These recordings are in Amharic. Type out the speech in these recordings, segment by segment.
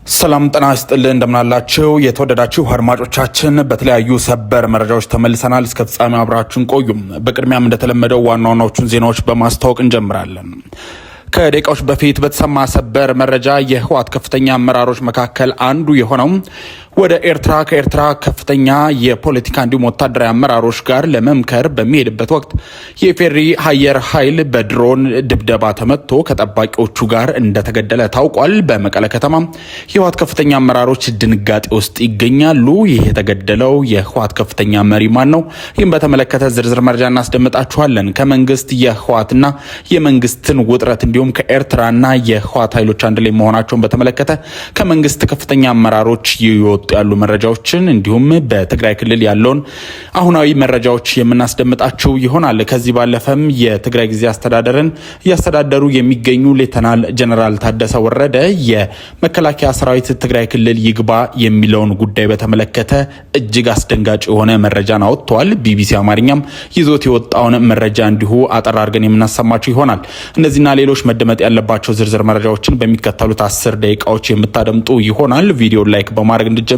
ሰላም ጤና ይስጥልን፣ እንደምናላችሁ የተወደዳችሁ አድማጮቻችን፣ በተለያዩ ሰበር መረጃዎች ተመልሰናል። እስከ ፍጻሜ አብራችሁን ቆዩም። በቅድሚያም እንደተለመደው ዋና ዋናዎቹን ዜናዎች በማስታወቅ እንጀምራለን። ከደቂቃዎች በፊት በተሰማ ሰበር መረጃ የህወሓት ከፍተኛ አመራሮች መካከል አንዱ የሆነው ወደ ኤርትራ ከኤርትራ ከፍተኛ የፖለቲካ እንዲሁም ወታደራዊ አመራሮች ጋር ለመምከር በሚሄድበት ወቅት የኢፌዴሪ አየር ኃይል በድሮን ድብደባ ተመትቶ ከጠባቂዎቹ ጋር እንደተገደለ ታውቋል። በመቀለ ከተማ የህወሓት ከፍተኛ አመራሮች ድንጋጤ ውስጥ ይገኛሉ። ይህ የተገደለው የህወሓት ከፍተኛ መሪ ማን ነው? ይህም በተመለከተ ዝርዝር መረጃ እናስደምጣችኋለን። ከመንግስት የህወሓትና የመንግስትን ውጥረት እንዲሁም ከኤርትራና የህወሓት ኃይሎች አንድ ላይ መሆናቸውን በተመለከተ ከመንግስት ከፍተኛ አመራሮች ይወጡ ያሉ መረጃዎችን እንዲሁም በትግራይ ክልል ያለውን አሁናዊ መረጃዎች የምናስደምጣችው ይሆናል። ከዚህ ባለፈም የትግራይ ጊዜ አስተዳደርን እያስተዳደሩ የሚገኙ ሌተናል ጀነራል ታደሰ ወረደ የመከላከያ ሰራዊት ትግራይ ክልል ይግባ የሚለውን ጉዳይ በተመለከተ እጅግ አስደንጋጭ የሆነ መረጃን አወጥተዋል። ቢቢሲ አማርኛም ይዞት የወጣውን መረጃ እንዲሁ አጠር አድርገን የምናሰማችሁ ይሆናል። እነዚህና ሌሎች መደመጥ ያለባቸው ዝርዝር መረጃዎችን በሚከተሉት 10 ደቂቃዎች የምታደምጡ ይሆናል። ቪዲዮ like በማድረግ እንድትጀምሩ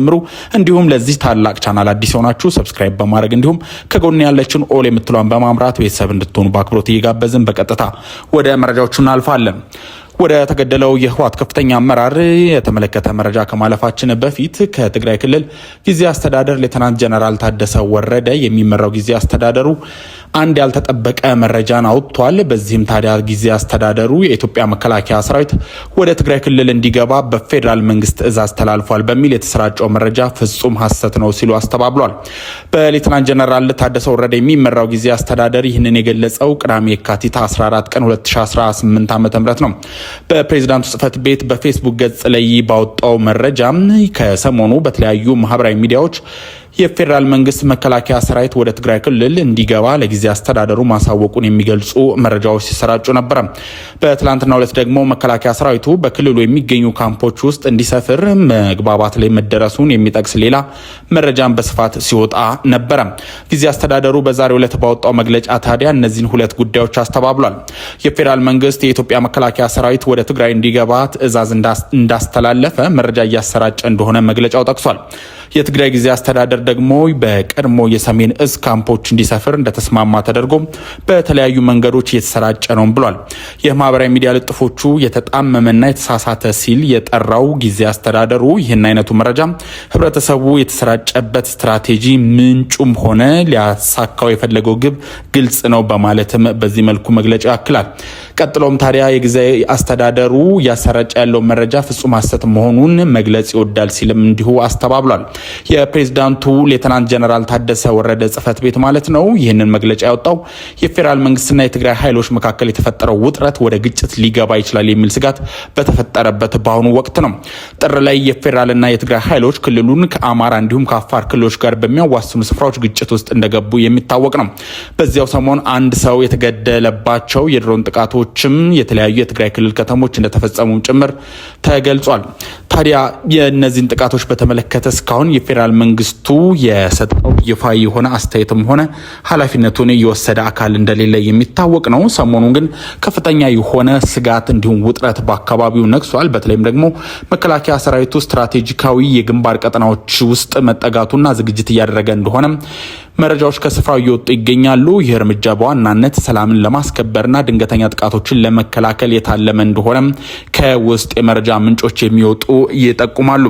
እንዲሁም ለዚህ ታላቅ ቻናል አዲስ የሆናችሁ subscribe በማድረግ እንዲሁም ከጎን ያለችን all የምትሏን በማምራት ቤተሰብ እንድትሆኑ በአክብሮት እየጋበዝን በቀጥታ ወደ መረጃዎቹ እናልፋለን። ወደ ተገደለው የህወሓት ከፍተኛ አመራር የተመለከተ መረጃ ከማለፋችን በፊት ከትግራይ ክልል ጊዜያዊ አስተዳደር ሌተናንት ጀነራል ታደሰ ወረደ የሚመራው ጊዜያዊ አስተዳደሩ አንድ ያልተጠበቀ መረጃን አውጥቷል። በዚህም ታዲያ ጊዜያዊ አስተዳደሩ የኢትዮጵያ መከላከያ ሰራዊት ወደ ትግራይ ክልል እንዲገባ በፌዴራል መንግስት ትዕዛዝ ተላልፏል በሚል የተሰራጨው መረጃ ፍጹም ሐሰት ነው ሲሉ አስተባብሏል። በሌተናንት ጀነራል ታደሰ ወረደ የሚመራው ጊዜያዊ አስተዳደር ይህንን የገለጸው ቅዳሜ የካቲት 14 ቀን 2018 ዓ.ም ነው። በፕሬዚዳንቱ ጽህፈት ቤት በፌስቡክ ገጽ ላይ ባወጣው መረጃ ከሰሞኑ በተለያዩ ማህበራዊ ሚዲያዎች የፌዴራል መንግስት መከላከያ ሰራዊት ወደ ትግራይ ክልል እንዲገባ ለጊዜ አስተዳደሩ ማሳወቁን የሚገልጹ መረጃዎች ሲሰራጩ ነበረ። በትላንትናው ዕለት ደግሞ መከላከያ ሰራዊቱ በክልሉ የሚገኙ ካምፖች ውስጥ እንዲሰፍር መግባባት ላይ መደረሱን የሚጠቅስ ሌላ መረጃን በስፋት ሲወጣ ነበረ። ጊዜ አስተዳደሩ በዛሬው ዕለት ባወጣው መግለጫ ታዲያ እነዚህን ሁለት ጉዳዮች አስተባብሏል። የፌዴራል መንግስት የኢትዮጵያ መከላከያ ሰራዊት ወደ ትግራይ እንዲገባ ትዕዛዝ እንዳስተላለፈ መረጃ እያሰራጨ እንደሆነ መግለጫው ጠቅሷል። የትግራይ ጊዜ አስተዳደር ደግሞ በቀድሞ የሰሜን እዝ ካምፖች እንዲሰፍር እንደተስማማ ተደርጎ በተለያዩ መንገዶች እየተሰራጨ ነው ብሏል። የማህበራዊ ሚዲያ ልጥፎቹ የተጣመመና የተሳሳተ ሲል የጠራው ጊዜ አስተዳደሩ ይህን አይነቱ መረጃ ህብረተሰቡ የተሰራጨበት ስትራቴጂ ምንጩም ሆነ ሊያሳካው የፈለገው ግብ ግልጽ ነው በማለትም በዚህ መልኩ መግለጫ ያክላል። ቀጥሎም ታዲያ የጊዜ አስተዳደሩ እያሰራጨ ያለው መረጃ ፍጹም ሐሰት መሆኑን መግለጽ ይወዳል ሲልም እንዲሁ አስተባብሏል። የፕሬዝዳንቱ ሌተናንት ጀነራል ታደሰ ወረደ ጽህፈት ቤት ማለት ነው ይህንን መግለጫ ያወጣው የፌዴራል መንግስትና የትግራይ ኃይሎች መካከል የተፈጠረው ውጥረት ወደ ግጭት ሊገባ ይችላል የሚል ስጋት በተፈጠረበት በአሁኑ ወቅት ነው። ጥር ላይ የፌዴራልና የትግራይ ኃይሎች ክልሉን ከአማራ እንዲሁም ከአፋር ክልሎች ጋር በሚያዋስኑ ስፍራዎች ግጭት ውስጥ እንደገቡ የሚታወቅ ነው። በዚያው ሰሞን አንድ ሰው የተገደለባቸው የድሮን ጥቃቶችም የተለያዩ የትግራይ ክልል ከተሞች እንደተፈጸሙም ጭምር ተገልጿል። ታዲያ የእነዚህን ጥቃቶች በተመለከተ እስካሁን የፌዴራል መንግስቱ የሰጠው ይፋ የሆነ አስተያየትም ሆነ ኃላፊነቱን የወሰደ አካል እንደሌለ የሚታወቅ ነው። ሰሞኑን ግን ከፍተኛ የሆነ ስጋት እንዲሁም ውጥረት በአካባቢው ነግሷል። በተለይም ደግሞ መከላከያ ሰራዊቱ ስትራቴጂካዊ የግንባር ቀጠናዎች ውስጥ መጠጋቱና ዝግጅት እያደረገ እንደሆነ መረጃዎች ከስፍራው እየወጡ ይገኛሉ። ይህ እርምጃ በዋናነት ሰላምን ለማስከበርና ድንገተኛ ጥቃቶችን ለመከላከል የታለመ እንደሆነ ከውስጥ የመረጃ ምንጮች የሚወጡ ይጠቁማሉ።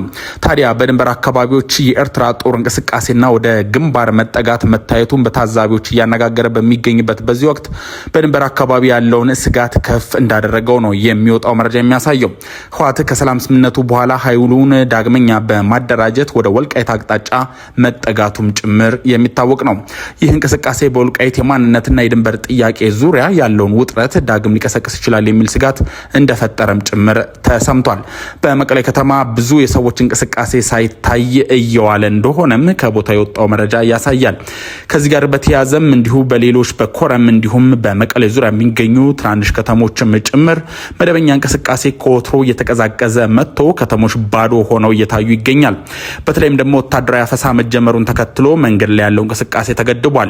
ታዲያ በድንበር አካባቢዎች የኤርትራ ጦር እንቅስቃሴና ወደ ግንባር መጠጋት መታየቱን በታዛቢዎች እያነጋገረ በሚገኝበት በዚህ ወቅት በድንበር አካባቢ ያለውን ስጋት ከፍ እንዳደረገው ነው የሚወጣው መረጃ የሚያሳየው። ህወሓት ከሰላም ስምምነቱ በኋላ ኃይሉን ዳግመኛ በማደራጀት ወደ ወልቃይት አቅጣጫ መጠጋቱም ጭምር የሚታወቅ ነው። ይህ እንቅስቃሴ በወልቃይት የማንነትና የድንበር ጥያቄ ዙሪያ ያለውን ውጥረት ዳግም ሊቀሰቅስ ይችላል የሚል ስጋት እንደፈጠረም ጭምር ተሰምቷል። በመቀሌ ከተማ ብዙ የሰዎች እንቅስቃሴ ሳይታይ እየዋለ እንደሆነም ከቦታ የወጣው መረጃ ያሳያል። ከዚህ ጋር በተያያዘም እንዲሁ በሌሎች በኮረም እንዲሁም በመቀሌ ዙሪያ የሚገኙ ትናንሽ ከተሞችም ጭምር መደበኛ እንቅስቃሴ ከወትሮ እየተቀዛቀዘ መጥቶ ከተሞች ባዶ ሆነው እየታዩ ይገኛል። በተለይም ደግሞ ወታደራዊ አፈሳ መጀመሩን ተከትሎ መንገድ ላይ ያለው እንቅስቃሴ እንቅስቃሴ ተገድቧል።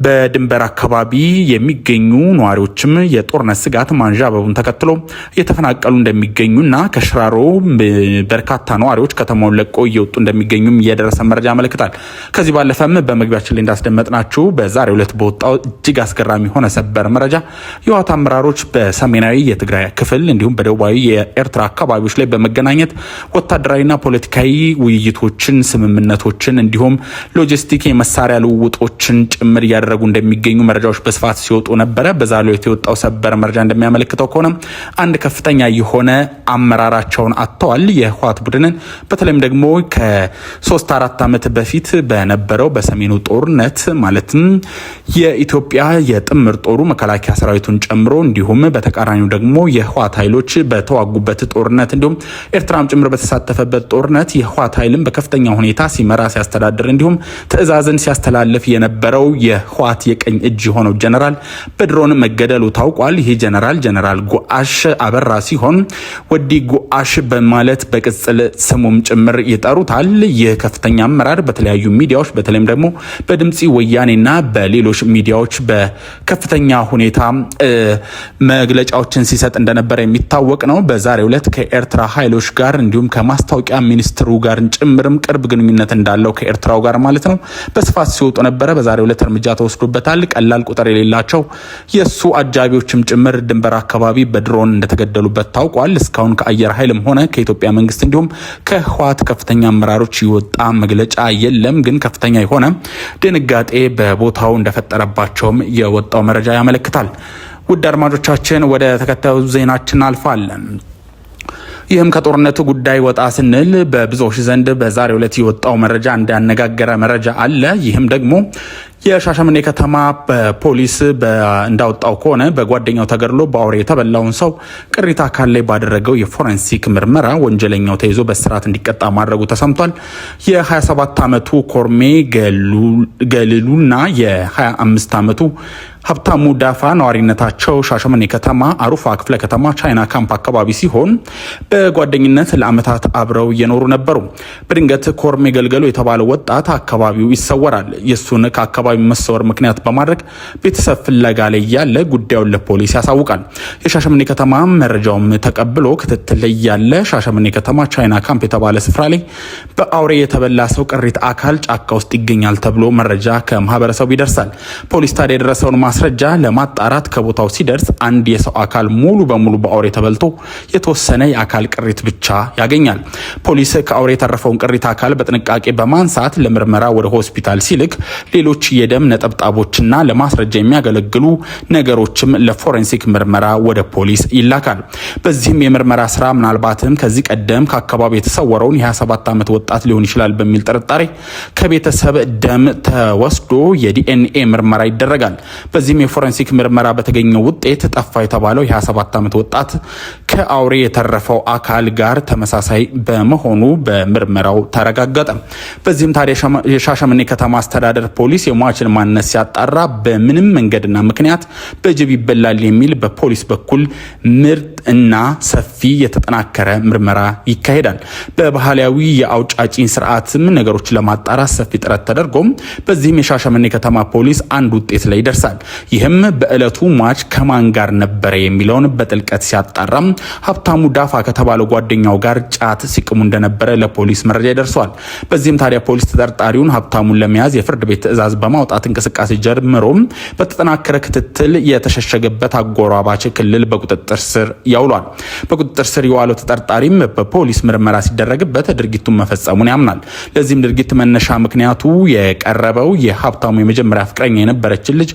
በድንበር አካባቢ የሚገኙ ነዋሪዎችም የጦርነት ስጋት ማንዣበቡን ተከትሎ እየተፈናቀሉ እንደሚገኙና ከሽራሮ በርካታ ነዋሪዎች ከተማውን ለቆ እየወጡ እንደሚገኙም እየደረሰ መረጃ ያመለክታል። ከዚህ ባለፈም በመግቢያችን ላይ እንዳስደመጥናችሁ በዛሬው ዕለት በወጣው እጅግ አስገራሚ የሆነ ሰበር መረጃ የህወሓት አመራሮች በሰሜናዊ የትግራይ ክፍል እንዲሁም በደቡባዊ የኤርትራ አካባቢዎች ላይ በመገናኘት ወታደራዊና ፖለቲካዊ ውይይቶችን፣ ስምምነቶችን እንዲሁም ሎጂስቲክ የመሳሪያ ልውውጦችን ጭምር እያደረጉ እንደሚገኙ መረጃዎች በስፋት ሲወጡ ነበረ። በዛሬው ዕለት የወጣው ሰበር መረጃ እንደሚያመለክተው ከሆነ አንድ ከፍተኛ የሆነ አመራራቸውን አጥተዋል። የህወሓት ቡድንን በተለይም ደግሞ ከ3-4 ዓመት በፊት በነበረው በሰሜኑ ጦርነት ማለትም የኢትዮጵያ የጥምር ጦሩ መከላከያ ሰራዊቱን ጨምሮ እንዲሁም በተቃራኒው ደግሞ የህወሓት ኃይሎች በተዋጉበት ጦርነት እንዲሁም ኤርትራም ጭምር በተሳተፈበት ጦርነት የህወሓት ኃይልን በከፍተኛ ሁኔታ ሲመራ ሲያስተዳድር እንዲሁም ትዕዛዝን ሲያስተላልፍ የነበረው የህወሓት የቀኝ እጅ የሆነው ጀነራል በድሮን መገደሉ ታውቋል። ይህ ጀነራል ጉአሽ አበራ ሲሆን ወዲ ጉአሽ በማለት በቅጽል ስሙም ጭምር ይጠሩታል። ይህ ከፍተኛ አመራር በተለያዩ ሚዲያዎች በተለይም ደግሞ በድምፂ ወያኔና በሌሎች ሚዲያዎች በከፍተኛ ሁኔታ መግለጫዎችን ሲሰጥ እንደነበረ የሚታወቅ ነው። በዛሬው ዕለት ከኤርትራ ኃይሎች ጋር እንዲሁም ከማስታወቂያ ሚኒስትሩ ጋር ጭምርም ቅርብ ግንኙነት እንዳለው ከኤርትራው ጋር ማለት ነው በስፋት ሲወጡ ነበረ። በዛሬው ዕለት እርምጃ ተወስዶበታል። ቀላል ቁጥር የሌላቸው የእሱ አጃቢዎችም ጭምር ድንበር አካባቢ በድሮን እንደተገደሉበት ታውቋል። እስካሁን ከአየር ኃይልም ሆነ ከኢትዮጵያ መንግስት እንዲሁም ከህወሓት ከፍተኛ አመራሮች ይወጣ መግለጫ የለም። ግን ከፍተኛ የሆነ ድንጋጤ በቦታው እንደፈጠረባቸውም የወጣው መረጃ ያመለክታል። ውድ አድማጮቻችን ወደ ተከታዩ ዜናችን አልፋለን። ይህም ከጦርነቱ ጉዳይ ወጣ ስንል በብዙዎች ዘንድ በዛሬው ዕለት የወጣው መረጃ እንዳነጋገረ መረጃ አለ። ይህም ደግሞ የሻሸመኔ ከተማ በፖሊስ እንዳወጣው ከሆነ በጓደኛው ተገድሎ በአውሬ የተበላውን ሰው ቅሪተ አካል ላይ ባደረገው የፎረንሲክ ምርመራ ወንጀለኛው ተይዞ በእስራት እንዲቀጣ ማድረጉ ተሰምቷል። የ27 ዓመቱ ኮርሜ ገልሉና የ25 ዓመቱ ሀብታሙ ዳፋ ነዋሪነታቸው ሻሸመኔ ከተማ አሩፋ ክፍለ ከተማ ቻይና ካምፕ አካባቢ ሲሆን በጓደኝነት ለዓመታት አብረው እየኖሩ ነበሩ። በድንገት ኮርሜ ገልገሉ የተባለው ወጣት አካባቢው ይሰወራል። የእሱን ከአካባቢው መሰወር ምክንያት በማድረግ ቤተሰብ ፍለጋ ላይ ያለ ጉዳዩን ለፖሊስ ያሳውቃል። የሻሸመኔ ከተማ መረጃውም ተቀብሎ ክትትል ላይ ያለ ሻሸመኔ ከተማ ቻይና ካምፕ የተባለ ስፍራ ላይ በአውሬ የተበላ ሰው ቅሪት አካል ጫካ ውስጥ ይገኛል ተብሎ መረጃ ከማህበረሰቡ ይደርሳል። ፖሊስ ታዲያ የደረሰውን ማስረጃ ለማጣራት ከቦታው ሲደርስ አንድ የሰው አካል ሙሉ በሙሉ በአውሬ ተበልቶ የተወሰነ የአካል ቅሪት ብቻ ያገኛል። ፖሊስ ከአውሬ የተረፈውን ቅሪት አካል በጥንቃቄ በማንሳት ለምርመራ ወደ ሆስፒታል ሲልክ ሌሎች የደም ነጠብጣቦችና ለማስረጃ የሚያገለግሉ ነገሮችም ለፎረንሲክ ምርመራ ወደ ፖሊስ ይላካል። በዚህም የምርመራ ስራ ምናልባትም ከዚህ ቀደም ከአካባቢ የተሰወረውን የ27 ዓመት ወጣት ሊሆን ይችላል በሚል ጥርጣሬ ከቤተሰብ ደም ተወስዶ የዲኤንኤ ምርመራ ይደረጋል። በዚህም የፎረንሲክ ምርመራ በተገኘው ውጤት ጠፋ የተባለው የ27 ዓመት ወጣት ከአውሬ የተረፈው አካል ጋር ተመሳሳይ በመሆኑ በምርመራው ተረጋገጠ። በዚህም ታዲያ የሻሸመኔ ከተማ አስተዳደር ፖሊስ የሟችን ማንነት ሲያጣራ በምንም መንገድና ምክንያት በጅብ ይበላል የሚል በፖሊስ በኩል ምርጥ እና ሰፊ የተጠናከረ ምርመራ ይካሄዳል። በባህላዊ የአውጫጭኝ ስርዓትም ነገሮችን ለማጣራት ሰፊ ጥረት ተደርጎም በዚህም የሻሸመኔ ከተማ ፖሊስ አንድ ውጤት ላይ ይደርሳል። ይህም በዕለቱ ሟች ከማን ጋር ነበረ የሚለውን በጥልቀት ሲያጣራም ሀብታሙ ዳፋ ከተባለው ጓደኛው ጋር ጫት ሲቅሙ እንደነበረ ለፖሊስ መረጃ ይደርሰዋል። በዚህም ታዲያ ፖሊስ ተጠርጣሪውን ሀብታሙን ለመያዝ የፍርድ ቤት ትዕዛዝ በማውጣት እንቅስቃሴ ጀምሮም በተጠናከረ ክትትል የተሸሸገበት አጎራባች ክልል በቁጥጥር ስር ያውሏል። በቁጥጥር ስር የዋለው ተጠርጣሪም በፖሊስ ምርመራ ሲደረግበት ድርጊቱን መፈጸሙን ያምናል። ለዚህም ድርጊት መነሻ ምክንያቱ የቀረበው የሀብታሙ የመጀመሪያ ፍቅረኛ የነበረችን ልጅ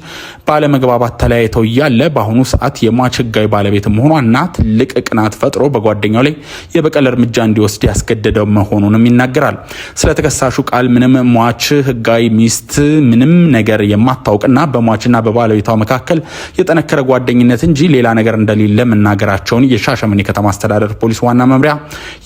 ባለመግባባት ተለያይተው እያለ በአሁኑ ሰዓት የሟች ህጋዊ ባለቤት መሆኗና ትልቅ ቅናት ፈጥሮ በጓደኛው ላይ የበቀል እርምጃ እንዲወስድ ያስገደደው መሆኑንም ይናገራል። ስለ ተከሳሹ ቃል ምንም ሟች ህጋዊ ሚስት ምንም ነገር የማታውቅና በሟችና በባለቤቷ መካከል የጠነከረ ጓደኝነት እንጂ ሌላ ነገር እንደሌለ መናገራቸው መጀመራቸውን የሻሸመኔ ከተማ አስተዳደር ፖሊስ ዋና መምሪያ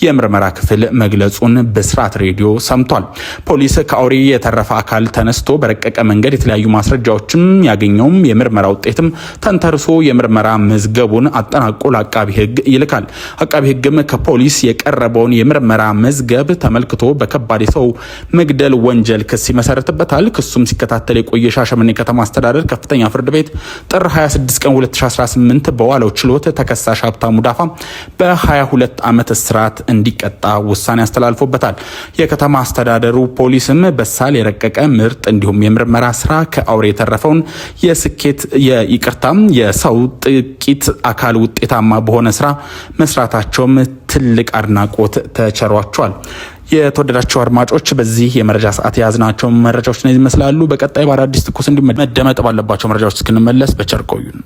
የምርመራ ክፍል መግለጹን ብስራት ሬዲዮ ሰምቷል። ፖሊስ ከአውሬ የተረፈ አካል ተነስቶ በረቀቀ መንገድ የተለያዩ ማስረጃዎችም ያገኘውም የምርመራ ውጤትም ተንተርሶ የምርመራ መዝገቡን አጠናቆ ለአቃቢ ሕግ ይልካል። አቃቢ ሕግም ከፖሊስ የቀረበውን የምርመራ መዝገብ ተመልክቶ በከባድ የሰው መግደል ወንጀል ክስ ይመሰርትበታል። ክሱም ሲከታተል የቆየ ሻሸመኔ ከተማ አስተዳደር ከፍተኛ ፍርድ ቤት ጥር 26 ቀን 2018 በዋለው ችሎት ተከሳሽ ሀብታሙ ዳፋ በ22 ዓመት እስራት እንዲቀጣ ውሳኔ አስተላልፎበታል። የከተማ አስተዳደሩ ፖሊስም በሳል የረቀቀ ምርጥ እንዲሁም የምርመራ ስራ ከአውሬ የተረፈውን የስኬት የይቅርታም የሰው ጥቂት አካል ውጤታማ በሆነ ስራ መስራታቸውም ትልቅ አድናቆት ተቸሯቸዋል። የተወደዳቸው አድማጮች፣ በዚህ የመረጃ ሰዓት የያዝናቸው መረጃዎች እነዚህ ይመስላሉ። በቀጣይ በአዳዲስ ትኩስ እንዲሁም መደመጥ ባለባቸው መረጃዎች እስክንመለስ በቸር ቆዩን።